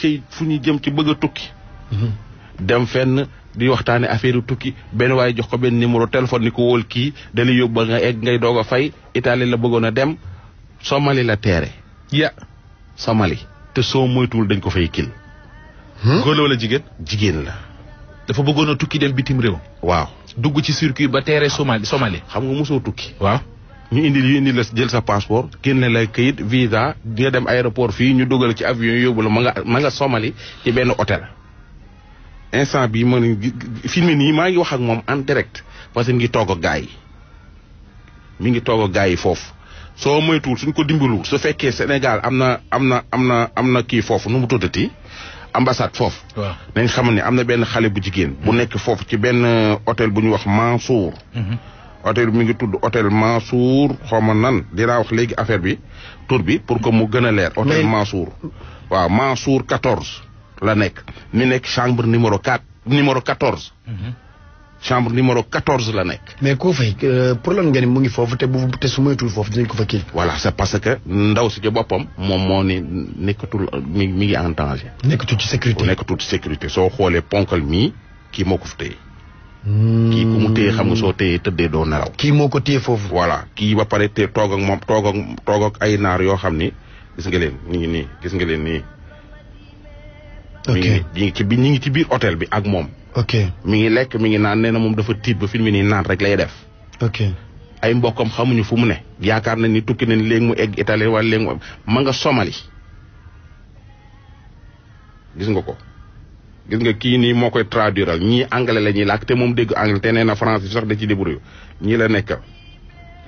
ci fu ñu jëm ci bëgg a tukki dem fenn di waxtaane affaire tukki benn waaye jox ko benn numéro téléphone ni ko wóol kii dala yóbbu nga egg ngay doog a fay Italie la bëggoon a dem Somalie la teere Somalie te soo moytuwul dañ ko fay kil góor la wala jigéen la dafa bëggoon a tukki dem bitim réew waaw dugg ci circuit ba teere Somalie xam nga mosoo tukki waaw ñu indi la jël sa passeport génne la kayit visa nga dem aéroport fii ñu dugal ci avion yóbbu la ma nga Somalie ci benn hôtel instant bi ma film nii maa ngi wax ak moom en direct parce que mi ngi toog ak gars yi foofu soo moytuwul suñ ko dimbalul su fekkee Sénégal am na kii foofu nu mu tuddati ambassade foofu nañ xam ne am na benn xale bu jigéen bu nekk foofu ci benn hôtel bu ñu wax Mansour hôtel bi mi ngi tudd hôtel Mansour xawma nan dinaa wax léegi affaire bi tur bi pour que mu gën a leer hôtel Mansour waaw Mansour 14 la nekk mi nekk chambre numéro 14 chambre numéro 14 la nekk mais koo fay pour lan nga ni mu ngi foofu te su moytuwul foofu dinañ ko fa kii voilà c'est parce que ndaw si ci boppam moom moo ni nekkatul mi ngi en danger nekkatul ci sécurité soo xoolee ponkal mii kii moo ko fi téye kii ku mu téye xam nga soo téye tëddee doo nelaw kii moo ko téye foofu voilà kii ba pare te toog ak moom toog ak ay naar yoo xam ni gis nga leen ñu ngi nii gis nga leen nii ñi ngi ci biir hôtel bi ak moom mi ngi lekk mi ngi naan nee na moom dafa tiit ba film nii naan rek lay def ay mbokkam xamuñu fu mu ne yaakaar na ni tukki nañ léegi mu egg Italie wala léegi ma nga Somalie gis nga ko gis nga kii nii moo koy traduiral ñii anglais la ñuy làkk te moom dégg anglais te nee na français sax da ci débrouillé ñii la nekkal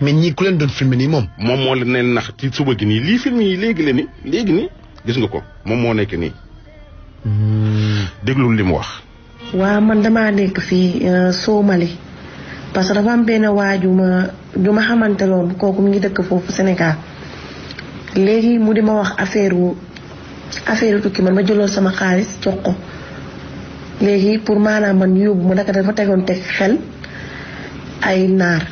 mais ñii ku leen doon film nii moom moo leen ne nax ci suba gi nii lii film yi léegi nii gis nga ko moom moo nekk nii déglul li mu wax waaw man damaa nekk fii Somalie parce que dafa am benn waaju ma xamante loon kooku mu ngi dëkk foofu Sénégal léegi mu di ma wax affaire tukki man ma jëloon sama xaalis jox ko léegi pour maanaam man yóbbu ma naka dafa tegoon teg xel ay naar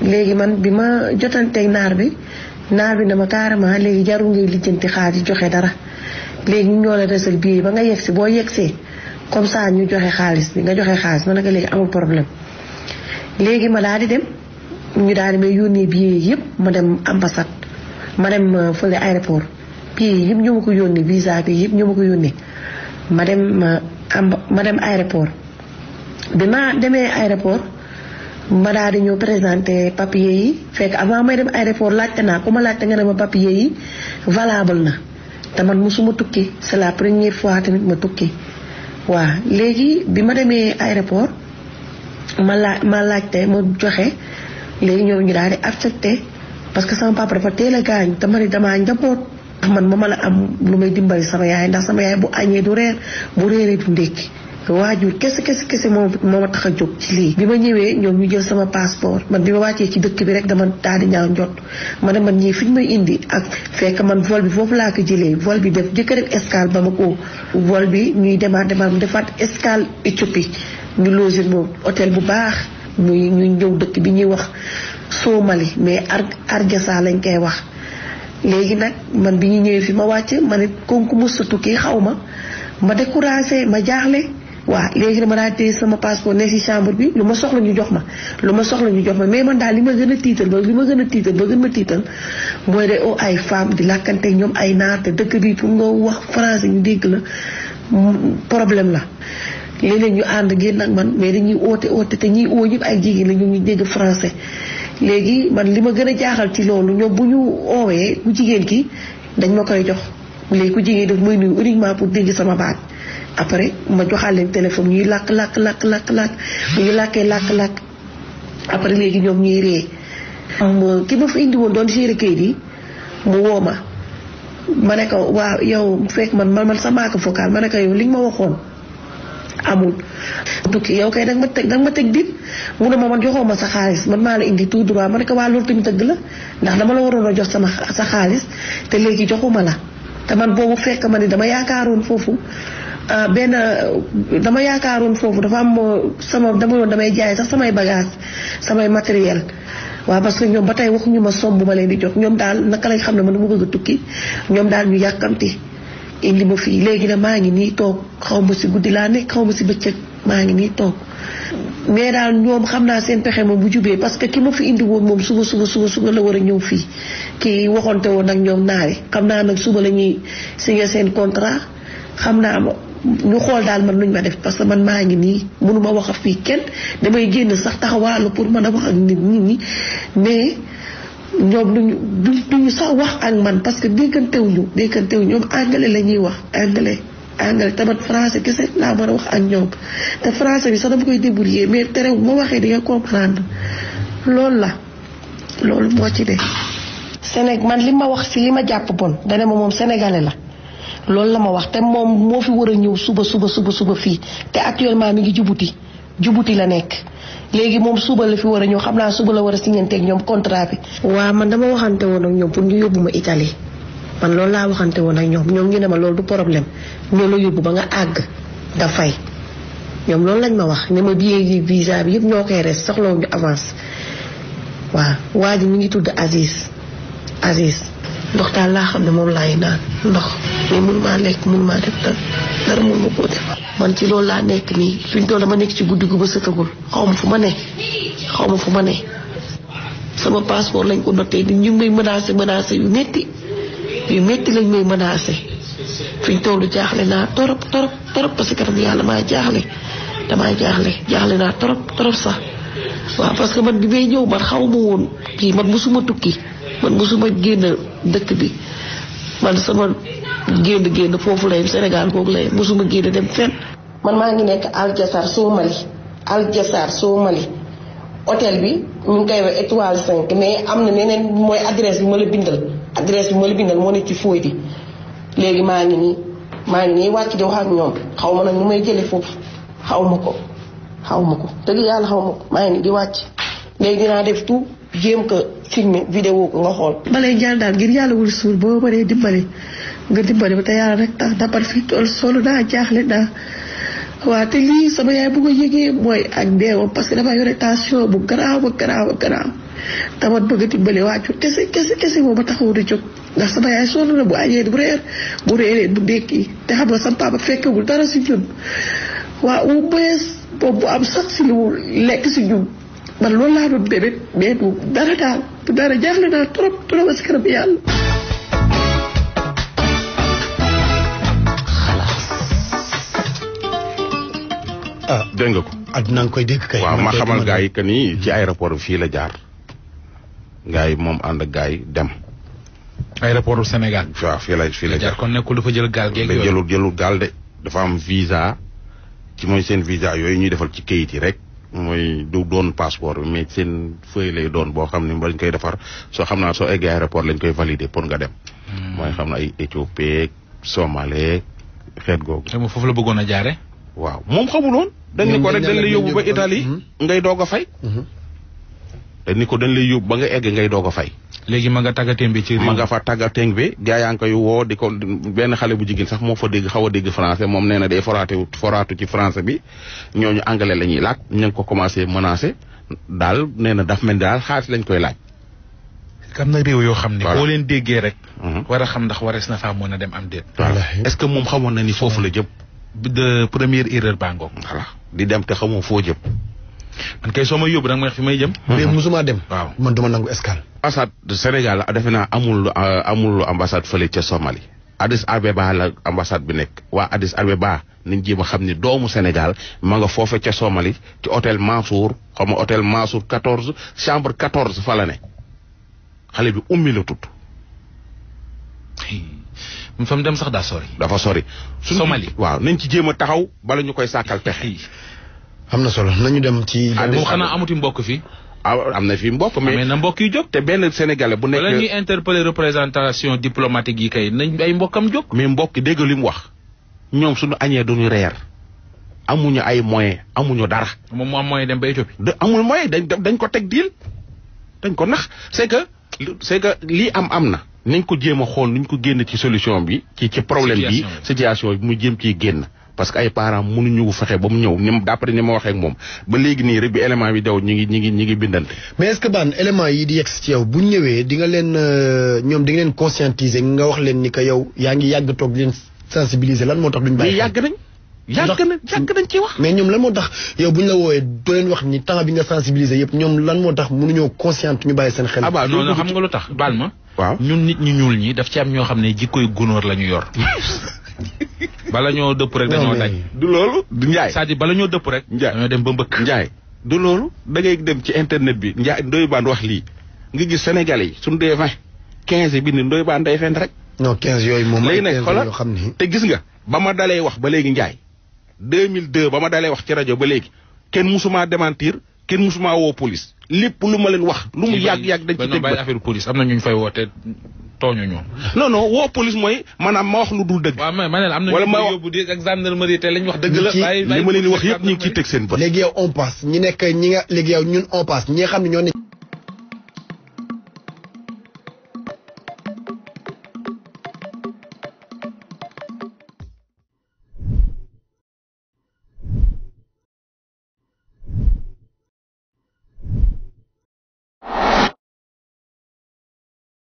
léegi man bi ma jotanteeg naar bi dama carrément léegi jarul ngay lijjanti xaalis joxe dara léegi ñu ñoo la resal bii ba nga yegsi boo yegsee comme ça ñu joxe xaalis bi nga joxe xaalis ma naka léegi amul problème léegi ma daal di dem ñu daal di may yónnee billet yëpp ma dem ambassade ma dem fële aéroport billet yëpp ñu ma ko yónnee visa bi yëpp ñu ma ko yónnee ma dem aéroport bi ma demee aéroport ma daal di ñëw présenté papier yi fekk avant may dem aéroport laajte naa ku ma laajte nga ne ma papier yi valable na te man musuma tukki c'est la première fois tamit ma tukki waaw léegi bi ma demee aéroport ma laajte ma joxe léegi ñoom ñu daal di accepté parce que sama papa dafa teel a gaañ te ma ni damaa njaboot man ma mën a am lu may dimbali sama yaay ndax sama yaay bu añee du reer bu réeree du ndékki waajur kese moo ma tax a jóg ci lii. bi ma ñëwee ñoom ñu jël sama passeport man bi ma wàccee ci dëkk bi rek dama daal di ñaaw njott ma ne man ñii fi ñu may indi ak fekk man vol bi foofu laa ko jëlee vol bi jëkk def escale ba ma ko vol bi ñuy demaat mu defaat escale Éthiopie ñu logé moom hôtel bu baax ñuy ñëw dëkk bi ñuy wax Somalie mais Hargeisa lañ koy wax. léegi nag man bi ñu ñëwee fi ma wàcc ma ne konku mësa tukki xaw ma découragé ma jaaxle. waaw léegi dama daal téye sama passeport ne ci chambre bi lu ma soxla ñu jox ma mais man daal li ma gën a tiital ba gën ma tiital mooy de ay femmes di làkkante ñoom ay naar te dëkk bi pour nga wax français ñu dégg la problème la. léeg-léeg ñu ànd génn ak man mais dañuy oote te ñiy oo ñëpp ay jigéen la ñu dégg français léegi man li ma gën a jaaxal ci loolu ñoom bu ñu oowee ku jigéen ki dañ ma koy jox léegi ku jigéen daf muy nuyu uniquement pour dégg sama baat. après ma joxaal leen téléphone ñuy làkk bu ñu làkk après léegi ñoom ñuy ree ki ma fa indi woon doon gérer kayit yi mu woo ma ne ko waaw yow fekk man sa maaka vocal ma ne ko yow li nga ma waxoon amul tukki yow kay danga ma teg dit mu ne ma man joxoo ma sa xaalis man maa la indi tout droit ma ne ko waa loolu tamit dëgg la ndax dama la waroon a jox sa xaalis te léegi joxuma la te man boobu fekk ma ni dama yaakaaroon foofu dafa am dama yoon damay jaay sax samay bagage samay matériel waaw parce que ñoom ba tey waxuñu ma somme bu ma leen di jox ñoom daal naka lañ xam ne man dama bëgg a tukki ñoom daal ñu yàkkamti indi ma fii léegi nag maa ngi nii toog xaw ma si guddi laa nekk xaw ma si bëccëg maa ngi nii toog mais daal ñoom xam naa seen pexe moom bu jubee parce que ki ma fi indi woon moom suba la war a ñëw fii kii waxonte woon ak ñoom naari xam naa nag suba la ñuy signé seen contrat xam naa ñu xool daal man luñ ma def parce que man maa ngi nii mënuma wax a fii kenn damay génn sax taxawaalu pour mën a wax ak nit ñi mais ñoom duñu sax wax ak man parce que déggantewuñu ñoom anglais la ñuy wax anglais tamat français kese laa mën a wax ak ñoom te français bi sax dama koy débrouiller mais terew ma waxee di nga comprendre loolu moo ci de Sénégal man li ma wax si li ma jàpp bon dana ma moom sénégalais la loolu la ma wax te moom moo fi war a ñëw suba fii te actuellement mi ngi jubuti la nekk léegi moom suba la fi war a ñëw xam naa suba la war a signante ak ñoom contrat bi. waaw man dama waxante woon ak ñoom pour ñu yóbbu ma Italie man loolu laa waxante woon ak ñoom ñu ne ma loolu du problème ñoo la yóbbu ba nga àgg da fay ñoom loolu lañ ma wax ne ma billet yi visa bi yëpp ñoo koy res soxlawuñu avance waaw waa ji mi ngi tudd Aziz ndox daal laa xam ne moom laay naan ndox mais mënumaa lekk mënumaa def dara mënuma koo defal man ci loolu laa nekk nii suñ toll dama nekk ci guddi gu ba sëtagul xaw ma fu ma ne sama passeport lañ ko noté di ñu ngi may menacé yu métti lañ may menacé suñ toll jaaxle naa torop parce que yàlla damaa jaaxle naa torop sax waaw parce que man bi may ñëw man xaw ma woon kii man mosuma tukki man mosuma génn dëkk bi man sama génn foofu lay Sénégal googu lay mosuma génn dem fenn. man maa ngi nekk Aljassar Somali hôtel bi ñu ngi koy wax étoile 5 mais am na neneen mooy adresse bi ma la bindal moo nekk ci fooy bi léegi maa ngi nii wàcc di wax ak ñoom xaw ma nag ñu may jële foofu xaw ma ko dëgg yàlla xaw ma ko maa ngi nii di wàcc léegi dinaa def tout jéem ko filmer vidéo ko nga xool. balay jaar daal ngir yàlla wul suur boo mënee dimbali nga dimbali ba te yàlla rek tax dapat fi tool solo daa jaaxle daa waaw te lii sama yaay bu ko yëgee mooy ak deewam parce que dafa yore tension bu garaaw tamat bëgg a dimbali waaju kese moo ma taxawu di jóg ndax sama yaay sonn na bu añee bu reeree bu ndékki te xam nga sama papa fekkewul dara si ñun waaw au moins boobu bu am sax si lu lekk si ñun man loolu laa doon bébét mais du dara jaaxle naa trop si kanam yàlla. dégg nga ko. adduna nga koy dégg kay. waaw ma xamal gars yi que ni ci aéroport bi fii la jaar. gars yi moom ànd ak gars yi dem. aéroport Sénégal. waaw fii la jaar kon nekkul dafa jël gaal geeg yooyu. jëlul gaal de dafa am visa ci mooy seen visa yooyu ñuy defal ci kayit yi rek. mooy du doon passeport bi mais seen feuille lay doon boo xam ne bañ koy defar soo xam naa soo eggee aéroport lañ koy valider pour nga dem. mooy xam na ay Éthiopie Somalie xeet googu. te moom foofu la bëggoon a jaare. waaw moom xamuloon. dañ ni ko rek dañ lay yóbbu ba Italie ngay doog a fay. dañ ni ko dañ lay yóbbu ba nga egg ngay doog a fay. léegi ma nga tàggateem bi ci réew. ma nga fa tàggateem bi gaa yaa ngi koy woo di ko benn xale bu jigéen sax moo fa xaw a dégg français moom nee na day foraatu ci français bi ñooñu anglais la ñuy laaj ñu ngi ko commencé menacé daal nee na daf mel ni daal xaalis lañ koy laaj. am na réew yoo xam ne boo leen déggee rek. war a xam ndax warees na faa mën a dem am déet. est-ce que moom xamoon na ni foofu la jëm. de première erreur baa ngoog. voilà di dem te xamoo foo jëm. man kay soo may yóbbu da nga may wax fi may jëm. mais musuma dem. waaw man duma nangu escale. ambassade de Sénégal defe naa amul ambassade fële ca Somalie. Addis Abeba la ambassade bi nekk waa Addis Abeba nañ jéem a xam ni doomu Sénégal ma nga foofe ca Somalie ci hôtel Mansour xaw ma hôtel Mansour 14 chambre 14 fa la ne xale bi ummi la tudd. fa mu dem sax daa sori. dafa sori. Somalie waaw nañ ci jéem a taxaw bala ñu koy sàkkal pexe. am na solo nañu dem ci. moom xanaa amuti mbokk fii. am na fi mbokk mais na mbokk yi jóg. te benn sénégalais bu nekk. wala ñuy interpeller représentation diplomatique yi kay nañ ay mbokkam jóg. mais mbokk dégg li mu wax ñoom suñu añee duñu reer amuñu ay moyen amuñu dara. moom mu am moyen dem ba Éthiopie. amul moyen dañ ko teg diil dañ ko nax c'est que lii am na. nañ ko jéem a xool nuñ ko génn ci solution bi. ci problème bi situation bi mu jéem ciy génn. parce que ay parents mënuñu fexe ba mu ñëw ni d'après ni ma waxee ak moom ba léegi nii rek bi élément bi daw ñi ngi bindante. mais est-ce que baan élément yi di yegg ci yow bu ñëwee di nga leen ñoom di nga leen conscientiser nga wax leen ni que yow yaa ngi yàgg toog di leen sensibiliser lan moo tax duñ bàyyi. yàgg nañ ci wax. mais ñoom lan moo tax yow buñ la woowee doo leen wax ni temps bi nga sensibiliser yëpp ñoom lan moo tax mënuñoo consciente ñu bàyyi seen xel. non xam nga lu tax baal ma. waaw ñun nit ñu ñuul ñi daf ci am ñoo xam ne jikkoy gunóor la ñu yor. bala ñoo dëpp rek dañoo daj. du loolu du Ndiaye. c'est-à-dire bala ñoo dëpp rek. dañoo dem ba mbëkk. Ndiaye du loolu da ngay dem ci internet bi Ndiaye Ndoye Bane wax lii nga gis Sénégalais yi suñu dee 15 bi ni Ndoye Bane day fen rek. non 15 yooyu moom. léegi nag xoolal te gis nga ba ma dalee wax ba léegi Ndiaye 2002 ba ma dalee wax ci rajo ba léegi kenn musuma démentir kenn musuma woo police lépp lu ma leen wax. lu mu yàgg dañ ci teg ba affaire police am na ñu fay woote tooñu ñoom. non woo police mooy maanaam ma wax lu dul dëgg. waaw ma ne la am na ñu koy yóbbu di ak gendarmerie te lañ wax dëgg la. li ma leen wax yëpp ñu ngi ciy teg seen bët. léegi yow on passe ñi nekk ñi nga léegi yow ñun on passe ñi nga xam ne ñoo ne